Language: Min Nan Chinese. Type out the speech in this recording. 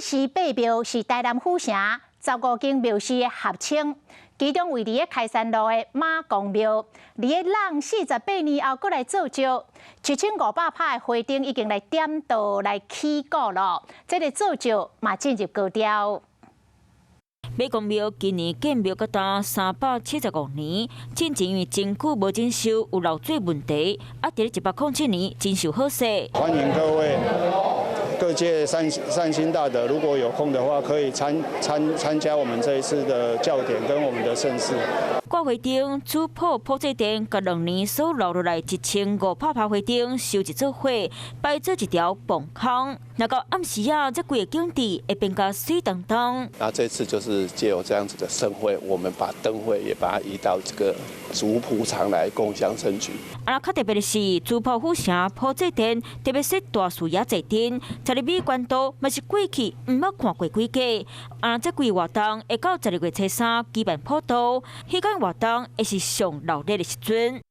四八廟是台南府城15間廟宇的合稱，其中位佇咧開山路的媽公廟，佇咧人48年後閣來做醮，1500拍的花燈已經來點燈來起鼓囉，這个做醮嘛進入高潮。媽公廟今年建廟到今375年，進前因為真久無整修，有漏水問題，啊，佇咧107年真受好勢。歡迎各位各界善心大德，如果有空的話，可以參加我們這一次的醮典跟我們的盛事。掛花燈、主普普濟殿，佮2年所留落來1500拍花燈，收集做伙，擺做一條磅空。若到暗時啊，這規个景致會變甲媠當當。那這次就是借由這樣子的盛會，我們把燈會也把它移到這個主普場來共襄盛舉。啊，較特別的是，主埔府城普濟殿特別設大視野坐鎮，12米懸度嘛是過去毋捌看過幾個。啊，這規活動會到12月初三舉辦普渡，彼間活動會是上熱鬧的時陣。